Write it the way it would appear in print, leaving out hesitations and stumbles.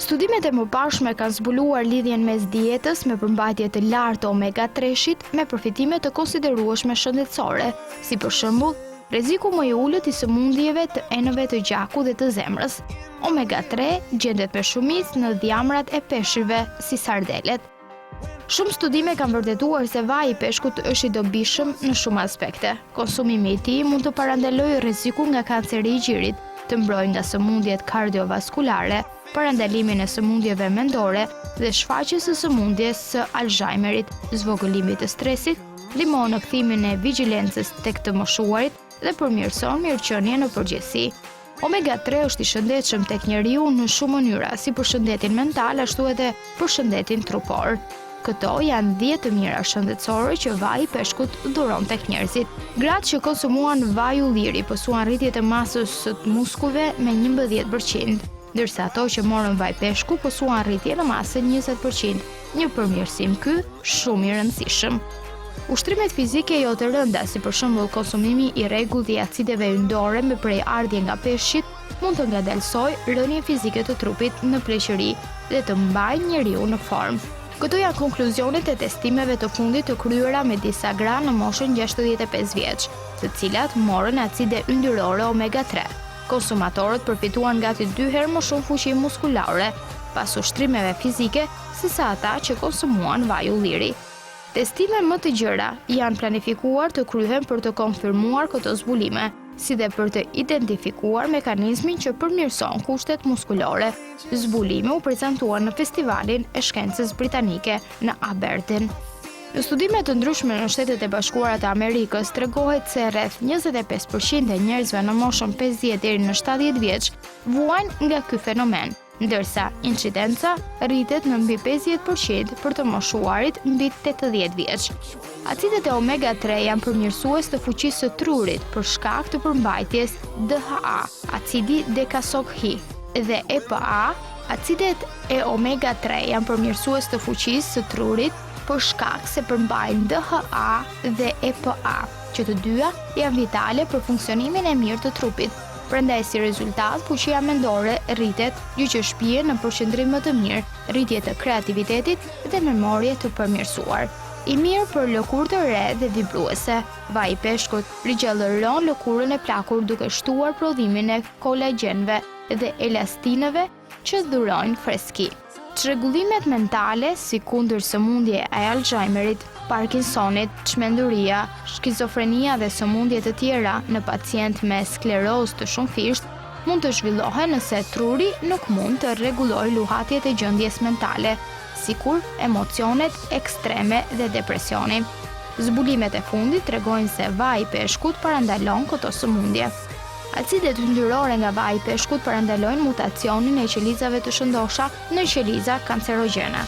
Studimet e mëparshme kanë zbuluar lidhjen mes dietës me përmbajtje të lartë të omega 3-shit me përfitime të konsiderueshme shëndetësore, si për shembull, rreziku më i ulët i sëmundjeve të enëve të gjakut dhe të zemrës. Omega 3 gjendet me shumicë në dhjamrat e peshqve, si sardelet. Shumë studime kanë vërtetuar se vaji i peshkut është i dobishëm në shumë aspekte. Konsumimi i tij mund të parandalojë rrezikun nga kanceri i gjirit, të mbrojë nga sëmundjet kardiovaskulare, parandalimin e sëmundjeve mendore dhe shfaqjes së sëmundjes së Alzheimerit, zvogëlimit të stresit, ndihmon në kthimin e vigjilencës tek të moshuarit dhe përmirëson mirëqenien në përgjithësi. Omega 3 është i shëndetshëm tek njeriu në shumë mënyra, si për shëndetin mental ashtu edhe për shëndetin trupor. Këto janë 10 të mira shëndetësore që vaji i peshkut dhuron tek njerëzit. Gratë që konsumuan vaj ulliri pësuan rritje të masës së muskujve me 11%, ndërsa ato që morën vaj peshku pësuan rritje në masën 20%, një përmirësim ky shumë i rëndësishëm. Ushtrimet fizike jo të rënda, si për shembull konsumimi i rregullt i acideve yndore me prejardhje nga peshqit, mund të ngadalësojë rënien fizike të trupit në pleqëri dhe të mbajë njeriun në formë. Këto janë konkluzionet e testimeve të fundit të kryera me disa gra në moshën 65 vjeç, të cilat morën acide yndyrore omega 3. Konsumatorët përfituan gati dy herë më shumë fuqi muskulore pas ushtrimeve fizike sesa ata që konsumuan vaj ulliri. Testime më të gjera janë planifikuar të kryhen për të konfirmuar këto zbulime, si dhe për të identifikuar mekanizmin që përmirëson kushtet muskulore. Zbulimi u prezantua në Festivalin e Shkencës Britanike në Aberdeen. Në studime të ndryshme në Shtetet e Bashkuara të Amerikës tregohet se rreth 25% e njerëzve në moshën 50 deri në 70 vjeç vuajnë nga ky fenomen. ndërsa incidenca rritet në mbi 50 për qind për të moshuarit mbi 80 vjeç. Acidet e omega 3 janë përmirësues të fuqisë së trurit për shkak të përmbajtjes DHA, acidi dekasokhi, dhe EPA. Acidet e omega 3 janë përmirësues të fuqisë së trurit për shkak se përmbajnë DHA dhe EPA, që të dyja janë vitale për funksionimin e mirë të trupit. Prandaj si rezultat, fuqia mendore rritet, gjë që shpie në përqendrim më të mirë, rritje të kreativitetit dhe memorie të përmirësuar. I mirë për lëkurë të re dhe vibruese. Vaji i peshkut rigjallëron lëkurën e plakur duke shtuar prodhimin e kolagjenëve dhe elastinëve që dhurojnë freski. Çrregullimet mentale, sikundër sëmundja e Alzheimerit, Parkinsonit, çmenduria, skizofrenia dhe sëmundje të tjera në pacientë me sklerozë të shumëfishtë, mund të zhvillohen nëse truri nuk mund të rregullojë luhatjet e gjendjes mentale, sikur emocionet ekstreme dhe depresioni. Zbulimet e fundit tregojnë se vaji i peshkut parandalon këto sëmundje. Acidet yndyrore nga vaji i peshkut parandalojnë mutacionin e qelizave të shëndosha në qeliza kancerogjene.